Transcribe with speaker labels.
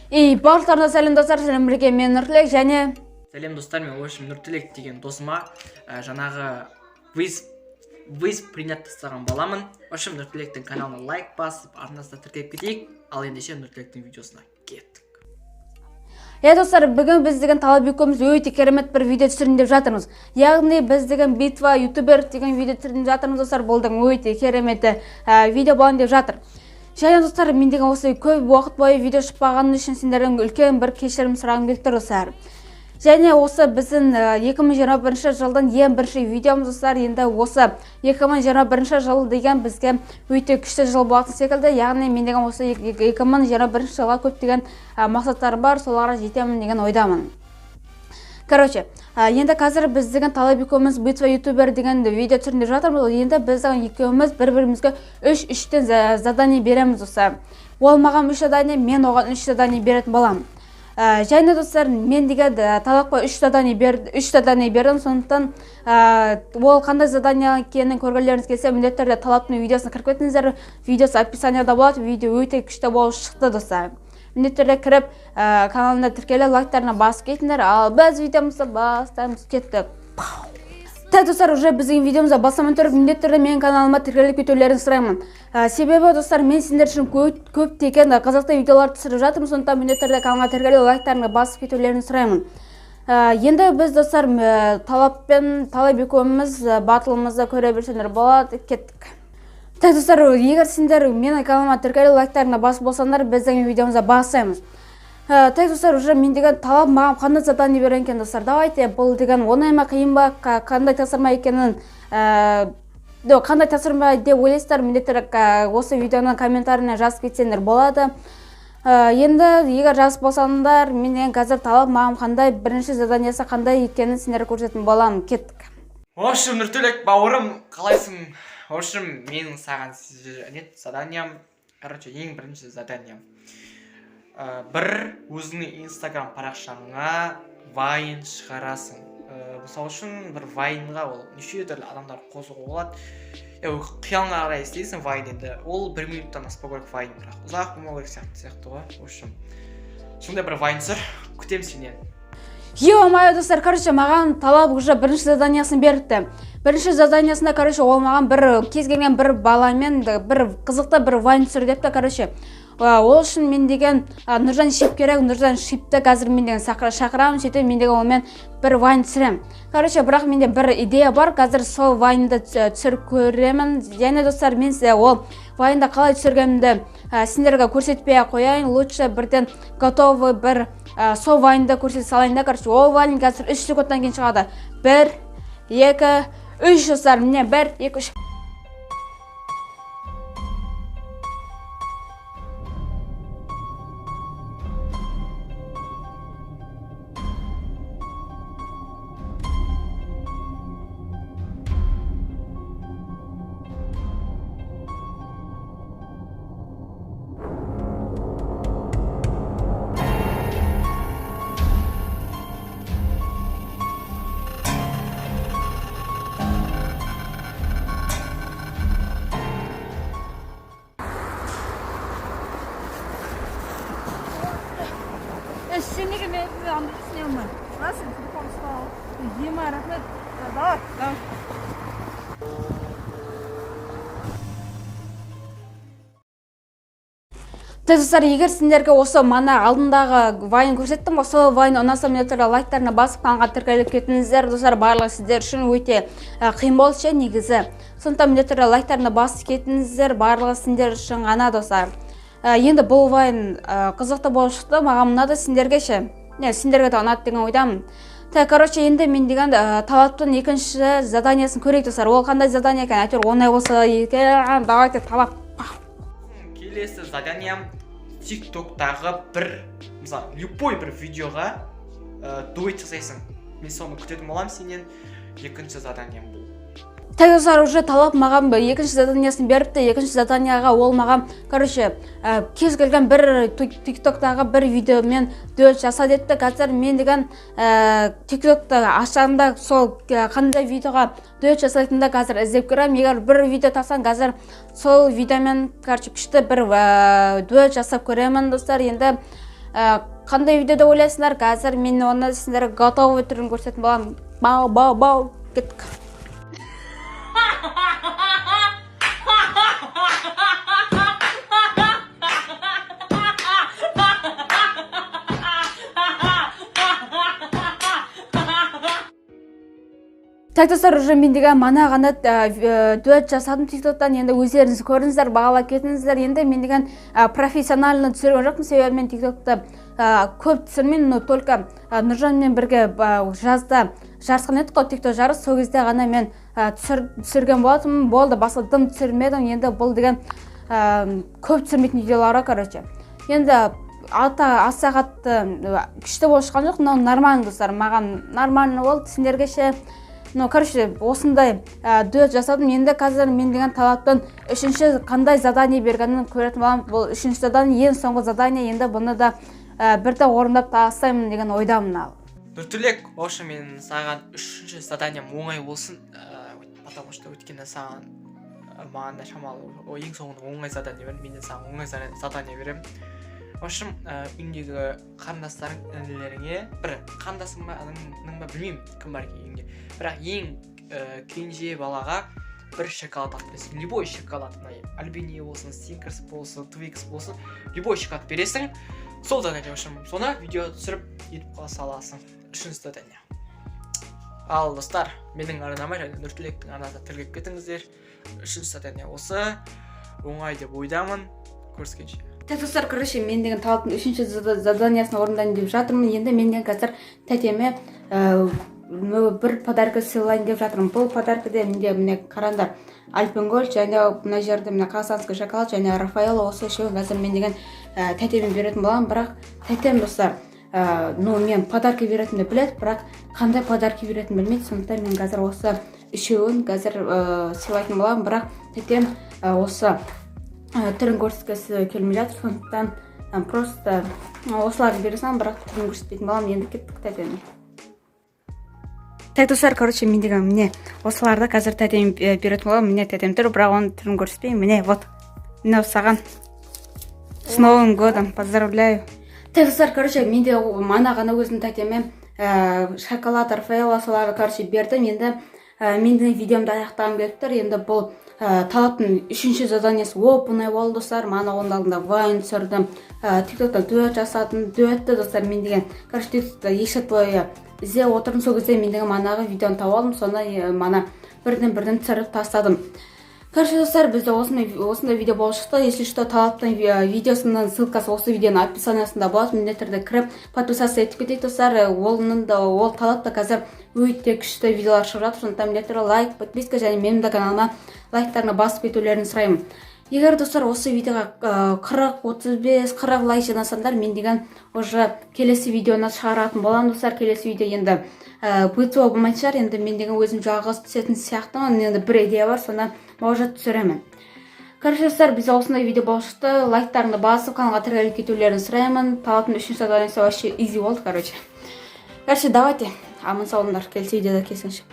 Speaker 1: И барлықтарына сәлем, достар, сіздермен бірге мен, Нұртілек, және
Speaker 2: Сәлем, достар! Мен, в общем, Нұртілек деген досыма жаңағы вызов принять тастаған баламын. В общем, Нұртілектің каналына лайк басып, арнасына тіркеліп кетейік. Ал ендеше Нұртілектің видеосына кеттік.
Speaker 1: Иә, достар, бүгін біз деген Талап екеуміз өте керемет бір видео түсірейін деп жатырмыз. Яғни біз деген «Битва ютубер» деген видео түсірейін деп жатырмыз, достар. Бұл деген өте керемет видео болайын деп жатыр. Және, достар, мен деген осы көп уақыт бойы видео шықпағаны үшін сендерден үлкен бір кешірім сұрағым келіп тұр, достар. Және осы біздің 2021 жылдың ең бірінші видеомыз, достар. Енді осы 2021 жыл деген бізге өте күшті жыл болатын секілді. Яғни мен деген осы 2021 жылға көптеген мақсаттарым бар, соларға жетемін деген ойдамын. Короче, енді қазір біз деген Талап екеуміз «Битва ютубер» деген видео түсірейін деп жатырмыз. Енді біз деген екеуміз бір бірімізге үш үштен задание береміз, достар. Ол маған үш задание, мен оған үш задание беретін боламын. Және, достар, мен деген Талапқа үш задание бердім. Сондықтан ол қандай задание екенін көргілеріңіз келсе, міндетті түрде Талаптың видеосына кіріп кетіңіздер. Видеосы описанияда болады. Видео өте күшті болып шықты, достар. Міндетті түрде кіріп, каналына тіркеліп, лайктарына басып кетіңдер. Ал біз видеомызды бастаймыз, кеттік. Так, достар, уже біздің видеомызды бастамай тұрып, міндетті түрде менің каналыма тіркеліп кетулерін сұраймын. Себебі, достар, мен сендер үшін көптеген қызықты видеолар түсіріп жатырмын, сондықтан міндетті түрде каналға тіркеліп, лайктарыңды басып кетулерін сұраймын. Енді біз, достар, Талаппен, Талап екеуміз батылымызды көре берсеңдер болады, кеттік. Так, достар, егер сендер менің каналыма тіркеліп, лайктарыңды басып болсаңдар, біздің видеомызды бастаймыз. Так, достар, уже мен деген Талап маған қандай задание берген екен, достар? Давайте, бұл деген оңай ма, қиын ба, қандай тапсырма екенін, қандай тапсырма деп ойлайсыздар, міндетті түрде осы видеоның комментарийіне жазып кетсеңдер болады. Енді егер жазып болсаңдар, мен деген қазір Талап маған қандай бірінші заданиесі қандай екенін сендерге көрсететін боламын. Кеттік.
Speaker 2: В общем, Нұртілек бауырым, қалайсың? В общем, менің саған не заданиям, короче, ең бірінші заданиям: бір өзіңнің Инстаграм парақшаңа вайн шығарасың. Мысалы үшін, бір вайнға ол неше түрлі адамдар қосуға болады. Қиялыңа қарай істейсің вайн. Енді ол бір минуттан аспау керек вайн, бірақ ұзақ болмау керек сияқты ғой. В общем, сондай бір вайн түсір, күтемін сенен.
Speaker 1: Ё-моё, достар, короче, маған Талап уже бірінші заданиясын беріпті. Бірінші заданиясында, короче, ол маған бір кез келген бір баламен бір қызықты бір вайн түсір депті, короче. Ол үшін мен деген Нұржан Шип керек. Нұржан Шипті қазір мен деген шақырамын, сөйтіп мен деген онымен бір вайн түсіремін. Короче, бірақ менде бір идея бар, қазір сол вайнды түсіріп көремін. Және, достар, мен сізге ол вайнды қалай түсіргенімді сендерге көрсетпей ақ қояйын. Лучше бірден готовый бір сол вайнды көрсете салайын да. Короче, ол вайн қазір 3 секундтан кейін шығады. Бір, екі, үш, достар, міне, бір, екі, үш.
Speaker 3: Сен неге мен андайсың, ема?
Speaker 4: На, сен телефон ұстап ал.
Speaker 3: Ема, рахмет.
Speaker 4: Давай, давай.
Speaker 1: Так, достар, егер сендерге осы мана алдындағы вайн көрсеттім ғой, сол вайн ұнаса, міндетті түрде лайктарына басып, каналға тіркеліп кетіңіздер. Достар, барлығы сіздер үшін өте қиын болды ше негізі. Сондықтан міндетті түрде лайктарына басып кетіңіздер, барлығы сендер үшін ғана, достар. Енді бұл вайн қызықты болып шықты, маған ұнады, сендерге ше? Не, сендерге де ұнады деген ойдамын. Так, короче, енді мен деген Талаптың екінші заданиясын көрейік, достар. Ол қандай задание екен? Әйтеуір оңай болса екен. Давайте, Талап.
Speaker 2: Келесі заданиям: ТикТоктағы бір, мысалы, любой бір видеоға дуэт жасайсың. Мен соны күтетін боламын сенен. Екінші заданиям бұл.
Speaker 1: Так, достар, уже Талап маған екінші заданиясын беріпті. Екінші заданияға ол маған, короче, кез келген бір ТикТоктағы бір видеомен дуэт жаса депті. Қазір мен деген ТикТокты ашамын да, сол қандай видеоға дуэт жасайтынымды қазір іздеп көремін. Егер бір видео тапсам, қазір сол видеомен, короче, күшті бір дуэт жасап көремін, достар. Енді Қандай видео деп ойлайсыңдар? Қазір мен оны сендерге готовый түрін көрсететін боламын. Бау, бау, бау, кеттік. Так, достар, уже мен деген мана ғана дуэт жасадым тиктоктан. Енді өздеріңіз көрдіңіздер, бағалап кетіңіздер. Енді мен деген профессионально түсірген жоқпын, себебі мен тиктокты көп түсірмеймін, но только Нұржанмен бірге жазда жарысқан едік қой, тикток жарыс, сол кезде ғана мен түсірген болатынмын. Болды, басқа дым түсірмедім. Енді бұл деген көп түсірмейтін видеолар, короче. Енді ата аса қатты күшті болып шыққан жоқ, но нормально, достар, маған нормально болды. Сендерге ше? Ну, короче, осындай дуэт жасадым. Енді қазір мен деген Талаптан үшінші қандай задание бергенін көретін боламын. Бұл үшінші задание, ең соңғы задание. Енді бұны да бірде орындап тастаймын деген ойдамын. Ал
Speaker 2: Нұртілек, в общем, мен саған үшінші заданием оңай болсын, потому что өйткені саған маған да шамалы ең соңында оңай задание бер, мен де саған оңай задание беремін. В общем, үйіңдегі қарындастарың, інілеріңе, бір қарындасың ба, інің ба, білмеймін, кім бар екен үйіңде, бірақ ең кенже балаға бір шоколад алып бересің. Любой шоколад, мына Альпен болсын, Сникерс болсын, Твикс болсын, любой шоколад бересің. Сол задание, в общем, соны видео түсіріп ютубқа саласың. Үшінші задание. Ал, достар, менің арнама және Нұртілектің арнасына тіркеліп кетіңіздер. Үшінші задание осы, оңай деп ойдамын. Көріскенше.
Speaker 1: Так, достар, короче, мен деген Талаптың үшінші заданиясын орындайын деп жатырмын. Енді мен деген қазір тәтеме бір подарка сыйлайын деп жатырмын. Бұл подаркада менде, міне, қараңдар, Альпенгольд және мына жерде, міне, казахстанский шоколад және Рафаэлло. Осы үшеуін қазір мен деген тәтеме беретін боламын. Бірақ тәтем, достар, ну, мен подарка беретінімді біледі, бірақ қандай подарка беретінімді білмейді. Сондықтан мен қазір осы үшеуін қазір сыйлайтын боламын. Бірақ тәтем осы түрін көрсеткісі келмей жатыр, сондықтан просто осыларды бере саламын, бірақ түрін көрсетпейтін боламын. Енді кеттік тәтеме. Так, достар, короче, мен деген, міне, осыларды қазір тәтеме беретін боламын. Міне, тәтем тұр, бірақ оның түрін көрсетпеймін. Міне, вот, мынау саған, с Новым годом, поздравляю. Так, достар, короче, мен де мана ғана өзімнің тәтеме шоколад, Рафаэлло, соларды, короче, бердім. Енді менің видеомды аяқтағым келіп тұр. Енді бұл Талаптың үшінші заданиясы оп оңай болды, достар. Мана оның алдында вайн түсірдім, тиктокта дуэт жасадым. Дуэтті, достар, мен деген, короче, тиктокта 2 сағат бойы іздеп отырдым. Сол кезде мен деген манағы видеоны тауып алдым, соны мана бірден бірден түсіріп тастадым. Короче, достар, бізде осындай видео болып шықты. Если что, Талаптың видеосының ссылкасы осы видеоның описаниясында болады. Міндетті түрде кіріп, подписаться етіп кетейік, достар. Оның да, ол Талап та қазір өте күшті видеолар шығып жатыр, сондықтан міндетті түрде лайк, подписка және менің де каналыма лайктарына басып кетулерін сұраймын. Егер, достар, осы видеоға 40, 35, 40 лайк жинасаңдар, мен деген уже келесі видеоны шығаратын боламын, достар. Келесі видео енді бытовой болмайтын шығар. Енді мен деген өзім жалғыз түсетін сияқтымын. Енді бір идея бар, соны может түсіремін. Короче, достар, бізде осындай видео болып шықты. Лайктарыңды басып, каналға тіркеліп кетулерін сұраймын. Талаптың үшінші заданиясы вообще изи болды, короче. Короче, давайте, аман сау болыңдар, келесі видеода кездескенше.